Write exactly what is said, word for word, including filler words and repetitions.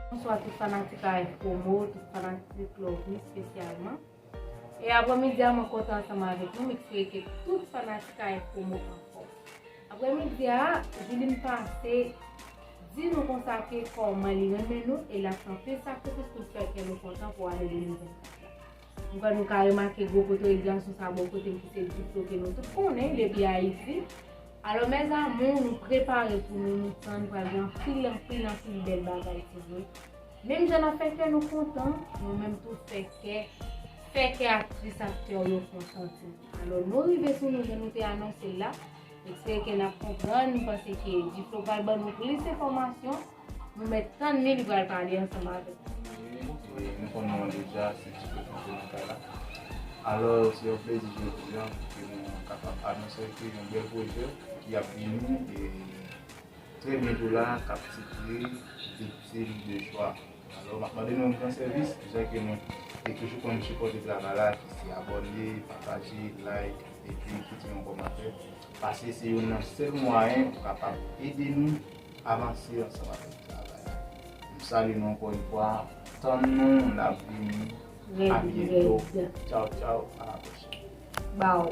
Bonswa tout fanatik A F Promo, tout fanatik Love Me espesyalman. E aprèmidi a mwen kontan ansanm avèk nou, m espere ke tout fanatik A F Promo anfòm. Aprèmidi a, Juline pase di nou konsa ke kòman li renmen nou e l ap kanpe sakrifis pou l fè kè nou kontan pou ane de mil vennkat la. M kwè nou ka remake gwo potorik gason sa bò kote m ki se Diplo ke nou tout konnen depi Ayiti. Alò, mes amours, nou prepare pou nou, nou tann, pral gen anpil, anpil, anpil bèl bagay pou nou. Menm jan n ap fè kè nou kontan, nou menm tou fè kè, fè kè aktris, aktè yo kontan tou. Alò, nou rive sou nou jan nou te anonse l la. M espere ke n ap konprann, m panse ke Diplo pral ban nou plis enfòmasyon. Nou mèt tann li, li pral pale ansanm avèk nou. E nou konn non an deja, se Diplo ki te nan kay la. Alò, se yon plezi jodi a pou ke nou kapab anonse ke yon bèl pwojè ki ap vini e trè byento la, k ap titre Viktim de Chwa. Alò, m ap mande nou yon gran sèvis, jan ke nou te toujou konn sipòte travay la, ki se abòne, pataje, like, epi kite yon kòmantè. Paske se youn nan sèl mwayen pou kapab ede nou avanse ansanm avèk travay la. M salye nou ankò yon fwa, tann nou, n ap vini. A byento. Tchaw, tchaw, a la pwochèn. Baw.